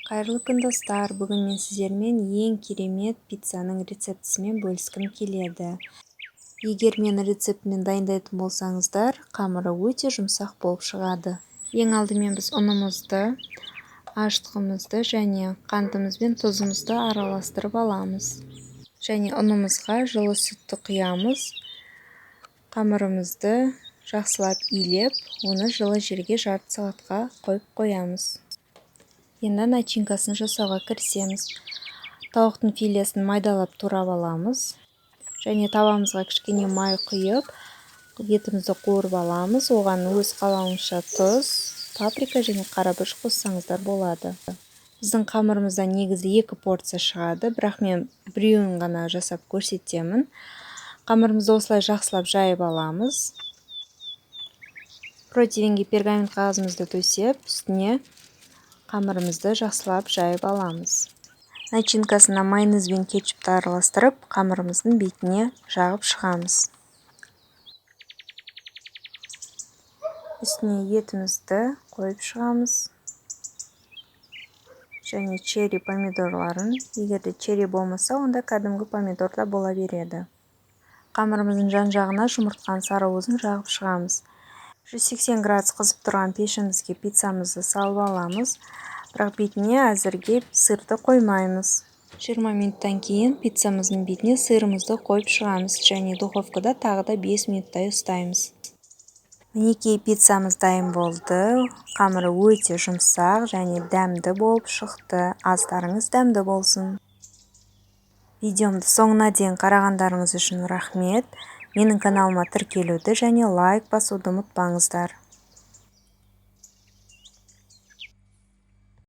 Қайырлы күн, достар! Бүгін мен сіздермен ең керемет пиццаның рецептісімен бөліскім келеді. Егер менің рецептіммен дайындайтын болсаңыздар, қамыры өте жұмсақ болып шығады. Ең алдымен біз ұнымызды, ашытқымызды және қантымыз бен тұзымызды араластырып аламыз. Және ұнымызға жылы сүтті құямыз. Қамырымызды жақсылап илеп, оны жылы жерге жарты сағатқа қойып қоямыз. Енді начинкасын жасауға кірісеміз. Тауықтың филесін майдалап турап аламыз. Және табамызға кішкене май құйып, етімізді қуырып аламыз. Оған өз қалауыңызша тұз, паприка және қара бұрыш қоссаңыздар болады. Біздің қамырымыздан негізі 2 порция шығады, бірақ мен біреуін ғана жасап көрсетемін. Қамырымызды осылай жақсылап жайып аламыз. Противенге пергамент қағазымызды төсеп, үстіне қамырымызды жақсылап жайып аламыз. Начинкасына майонез бен кетчупті араластырып, қамырымыздың бетіне жағып шығамыз. Үстіне етімізді қойып шығамыз. Және черри помидорларын, егер де черри болмаса, онда кәдімгі помидор да бола береді. Қамырымыздың жан-жағына жұмыртқаның сары уызын жағып шығамыз. 180 градус қызып тұрған пешімізге пиццамызды салып аламыз. Бірақ бетіне әзірге сырды қоймаймыз. 20 минуттан кейін пиццамыздың бетіне сырымызды қойып шығамыз және духовкада тағы да 5 минуттай ұстаймыз. Мінекей, пиццамыз дайын болды. Қамыры өте жұмсақ және дәмді болып шықты. Астарыңыз дәмді болсын. Видеомды соңына дейін қарағандарыңыз үшін рахмет. Менің каналыма тіркелуді және лайк басуды ұмытпаңыздар.